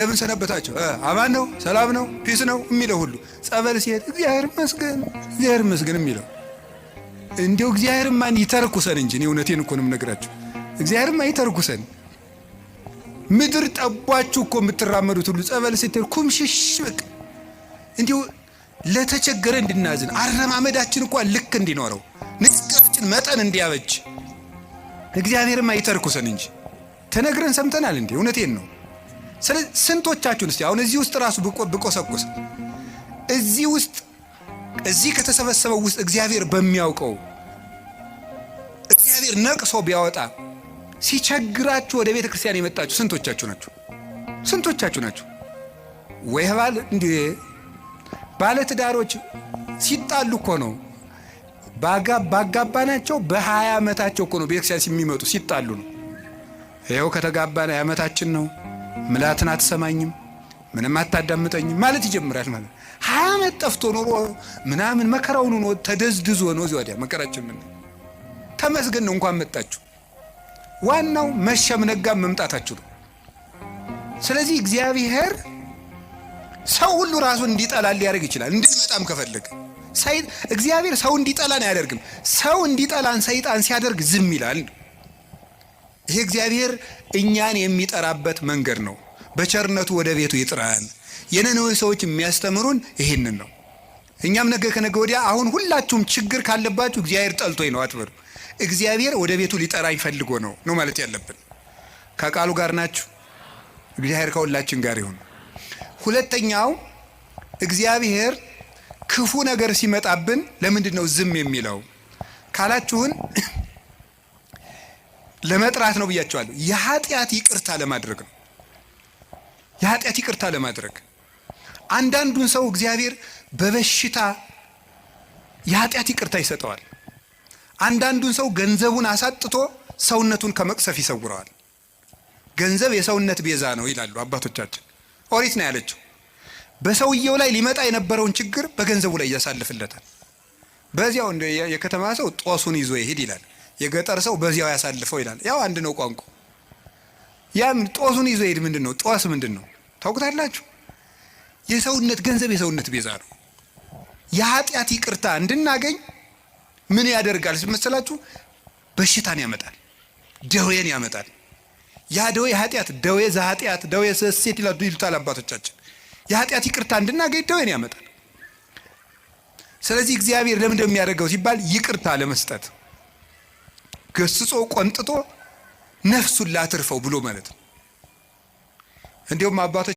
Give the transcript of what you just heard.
እንደምን ሰነበታችሁ? አማን ነው፣ ሰላም ነው፣ peace ነው የሚለው ሁሉ ጸበል ሲሄድ እግዚአብሔር ይመስገን፣ እግዚአብሔር ይመስገን የሚለው፣ እንዲያው እግዚአብሔርማ ይተርኩሰን እንጂ፣ እኔ እውነቴን እኮ ነው የምነግራችሁ። እግዚአብሔርማ ይተርኩሰን። ምድር ጠቧችሁ እኮ የምትራመዱት ሁሉ ጸበል ስትሄድ ኩምሽሽ፣ በቃ እንዲሁ ለተቸገረ እንድናዝን፣ አረማመዳችን እንኳን ልክ እንዲኖረው፣ ንግግራችን መጠን እንዲያበጅ እግዚአብሔርማ ይተርኩሰን እንጂ። ተነግረን ሰምተናል እንዴ? እውነቴን ነው። ስለዚህ ስንቶቻችሁን እስቲ አሁን እዚህ ውስጥ ራሱ ብቆሰቁስ፣ እዚህ ውስጥ እዚህ ከተሰበሰበው ውስጥ እግዚአብሔር በሚያውቀው እግዚአብሔር ነቅሶ ቢያወጣ ሲቸግራችሁ ወደ ቤተ ክርስቲያን የመጣችሁ ስንቶቻችሁ ናችሁ? ስንቶቻችሁ ናችሁ? ወይ ባል እንዴ፣ ባለትዳሮች ሲጣሉ እኮ ነው፣ ባጋባናቸው በ20 ዓመታቸው እኮ ነው ቤተክርስቲያን የሚመጡ፣ ሲጣሉ ነው። ይኸው ከተጋባን ዓመታችን ነው፣ ምላትን አትሰማኝም፣ ምንም አታዳምጠኝም ማለት ይጀምራል ማለት። 20 ዓመት ጠፍቶ ኖሮ ምናምን መከራውን ሆኖ ተደዝድዞ ነው እዚህ ወዲያ መከራችን። ምን ተመስገን ነው እንኳን መጣችሁ። ዋናው መሸም ነጋም መምጣታችሁ ነው። ስለዚህ እግዚአብሔር ሰው ሁሉ ራሱን እንዲጠላ ሊያደርግ ይችላል። እንድንመጣም ከፈለገ እግዚአብሔር ሰው እንዲጠላን አያደርግም። ሰው እንዲጠላን ሰይጣን ሲያደርግ ዝም ይላል። ይሄ እግዚአብሔር እኛን የሚጠራበት መንገድ ነው። በቸርነቱ ወደ ቤቱ ይጥራን። የነነዌ ሰዎች የሚያስተምሩን ይሄንን ነው። እኛም ነገ ከነገ ወዲያ አሁን ሁላችሁም ችግር ካለባችሁ እግዚአብሔር ጠልቶኝ ነው አትበሉ። እግዚአብሔር ወደ ቤቱ ሊጠራኝ ፈልጎ ነው ነው ማለት ያለብን። ከቃሉ ጋር ናችሁ። እግዚአብሔር ከሁላችን ጋር ይሁን። ሁለተኛው፣ እግዚአብሔር ክፉ ነገር ሲመጣብን ለምንድን ነው ዝም የሚለው ካላችሁን ለመጥራት ነው ብያቸዋለሁ። የኃጢአት ይቅርታ ለማድረግ ነው። የኃጢአት ይቅርታ ለማድረግ አንዳንዱን ሰው እግዚአብሔር በበሽታ የኃጢአት ይቅርታ ይሰጠዋል። አንዳንዱን ሰው ገንዘቡን አሳጥቶ ሰውነቱን ከመቅሰፍ ይሰውረዋል። ገንዘብ የሰውነት ቤዛ ነው ይላሉ አባቶቻችን። ኦሪት ነው ያለችው። በሰውየው ላይ ሊመጣ የነበረውን ችግር በገንዘቡ ላይ ያሳልፍለታል። በዚያው እንደ የከተማ ሰው ጦሱን ይዞ ይሄድ ይላል። የገጠር ሰው በዚያው ያሳልፈው ይላል። ያው አንድ ነው ቋንቋ። ያም ጦሱን ይዞ ይሄድ ምንድን ነው? ጦስ ምንድን ነው ታውቁታላችሁ? የሰውነት ገንዘብ የሰውነት ቤዛ ነው። የኃጢአት ይቅርታ እንድናገኝ ምን ያደርጋል መሰላችሁ? በሽታን ያመጣል፣ ደዌን ያመጣል። ያ ደዌ ኃጢአት፣ ደዌ ዘኃጢአት፣ ደዌ ዘሴት ይሉታል አባቶቻችን። የኃጢአት ይቅርታ እንድናገኝ ደዌን ያመጣል። ስለዚህ እግዚአብሔር ለምን እንደሚያደርገው ሲባል ይቅርታ ለመስጠት፣ ገስጾ ቆንጥጦ ነፍሱን ላትርፈው ብሎ ማለት ነው። እንዲሁም አባቶች